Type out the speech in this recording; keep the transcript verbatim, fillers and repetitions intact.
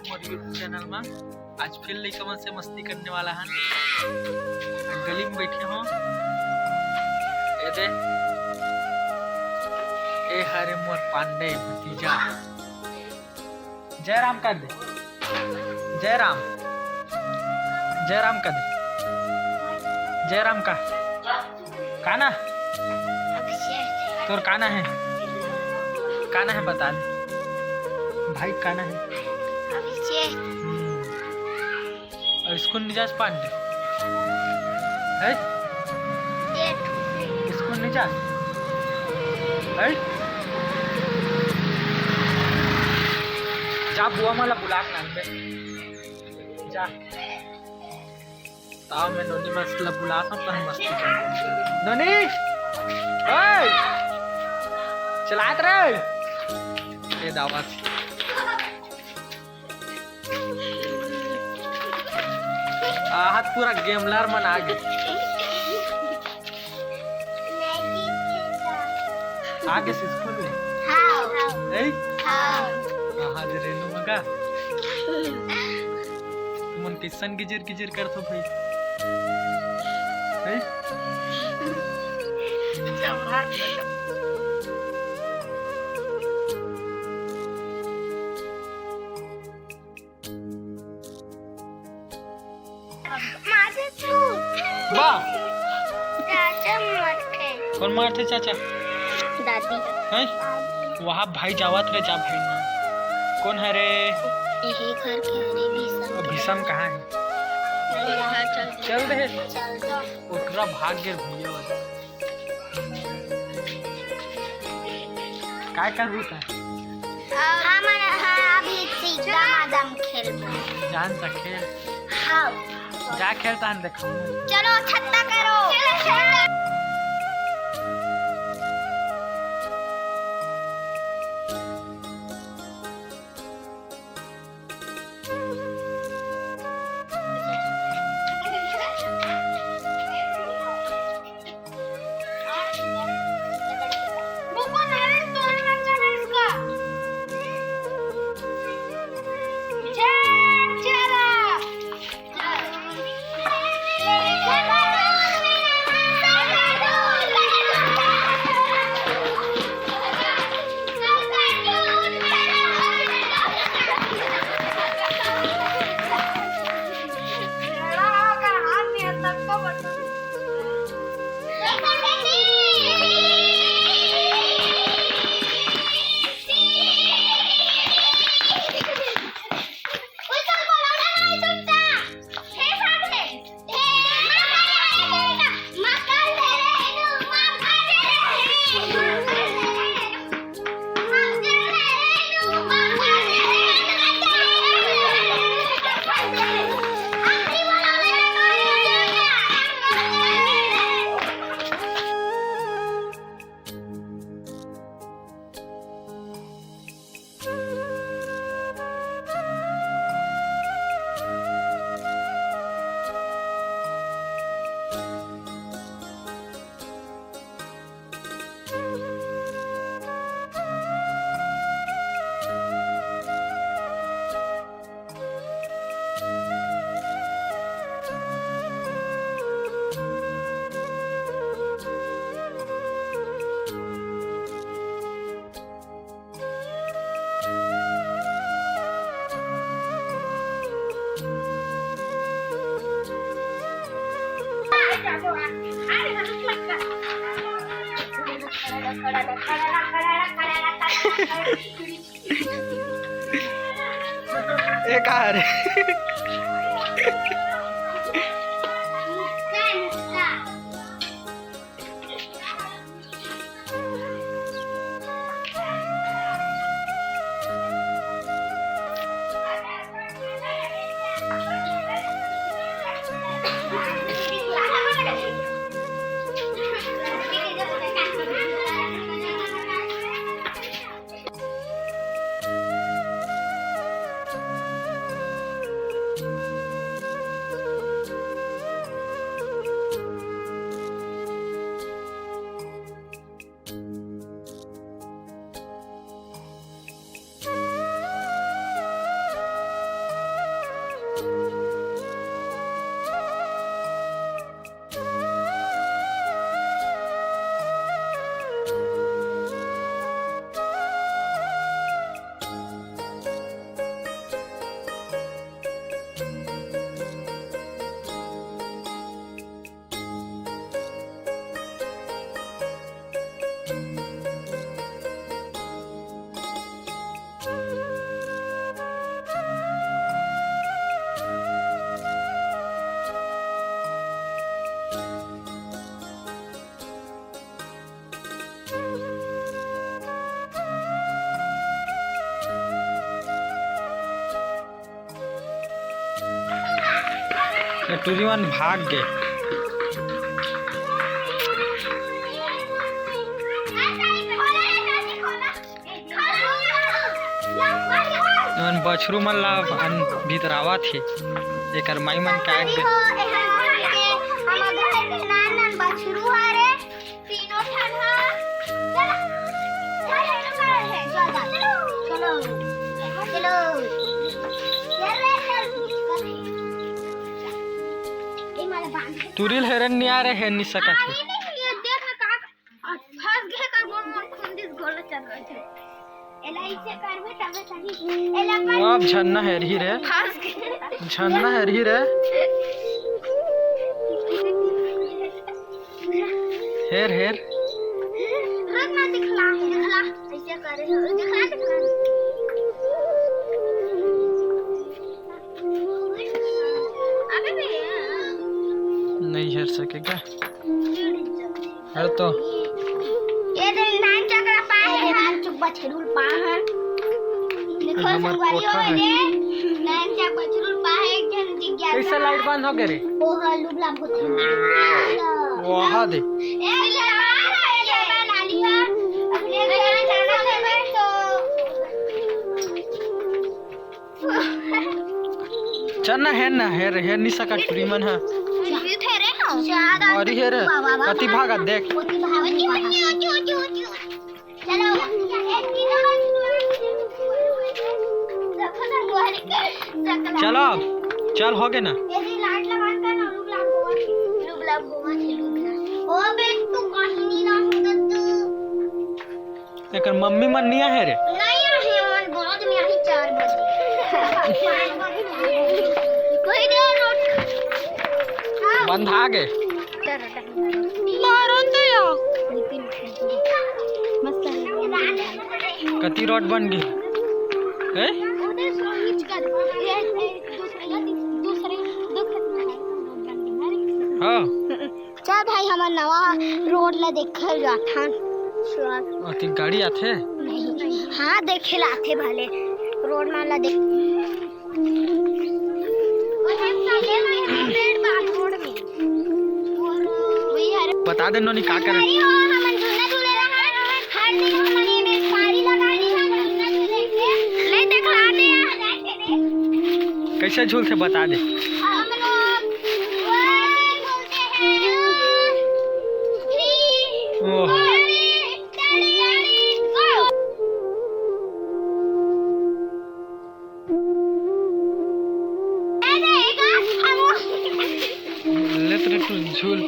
मोर YouTube channel में। आज फिर लइका मन से मस्ती करने वाला हन। गली में बैठे हो, ये दे, ए हरे मोर पांडे भतीजा। जय राम कर दे, जय राम, जय राम कर दे, जय राम का। का ना? अभिषेक। तोर का ना है? का ना है बता दे भाई, का ना है? अभिषेक। हम्म। अउ स्कूल नइ जास पांडे? हैं? ये स्कूल नइ जास? हैं? जा बुआ मन ला बुला के लान बे। जा। ताव मैं नोनी मस्त ला बुलात हूँ, तहन मस्ती कर। नोनी! ओए! चलात रे! ये दावत। आहत पूरा गेमलर मन आ गे। आ गे स्कूल में? हाँ, हाँ। ए? हाँ। आहा, जे रेनू मगा। तुमन किसन गिजिर गिजिर करथो भाई? ए? मारे तू। वाह। चाचा मारथे। कोन मारथे चाचा? दादी। हैं? वहाँ भाई जावत रे, जा भाई। कोन हरे? यही घर के हरे भीषम। वो भीषम कहाँ है? चल दे। चल दे। ओकरा भाग गे भैया वाला। काय कर रही है? हमन ह अभी चिक्का मादम खेलबो। जान सके। हाँ। जा खेल तहन देखो। चलो छत्ता करो। चलो छत्ता। ए का हरे? ये टूरी मन भाग गे। एमन बछरू मन ला अन-, भितरावत हे। एकर माई मन का हमर घर के नान नान बछरू हरे। तीनों ठन ह। चलो। चलो, चलो, चलो। चलो, चलो। चलो। ये ले, चल। ए, माला बांध। टूरी ल हेरे नइ आ रहे, हेर नइ सकत हे। आ, ये देख, ये देख, का, आ, फंस गे का गोल में खुंदिस गोल चल रहे थे। एला इसे करबे तबे सही। एला पर अब झन्ना हेरही रे। फंस गे। झन्ना हेरही रे। हेर, हेर। रुक ना, दिखला, दिखला। ऐसे करे हो, दिखला, दिखला। अबे भैया। नहीं हेर सकेगा। है तो। ये दे नान चकला पाए है, नान चुक बछरूल पा है। देखो हमर संगवारी कोठा हो है। ये, नान चक बछरूल पा है, एक जन जिज्ञासा। कैसे लाइट बंद हो गए रे? ओ हा लुबला भूत। वो हा दे। ए, ये आ रहा है, ये बना लिया। अपने घर जाना है तो। चल ना, हेर ना, हेर, हेर नइ सकत टूरी मन ह। अरे हेर, कति भागत देख। चलो, चलो अब, चल हो गे ना। ओ बेटू, कहीं नहीं रह सकत तू। एकर मम्मी मन नइ आहे रे। नहीं आहे, मन बाद में आही चार बजे। कोई दे रोट। बंधा गे। मारो तो या। कति रोट बन गे। ए? दूसरे, दूसरे, दूसरे, हाँ। चल भाई, हमन नवा रोड ला देखे जाथन। अति गाड़ी आथे? नहीं। हाँ, देखे ला आथे भले। रोड मा ला देख। रोड में। बता दे नोनी का करे। अरे हो, हमन झूला झूले ला हर, हर दिन हमन ये में पारी लगा दी, हम झूला झूले के। ले देखा दे। कैसे झूलथे बता दे। हम लोग ओह। ले तो रे तू झूल।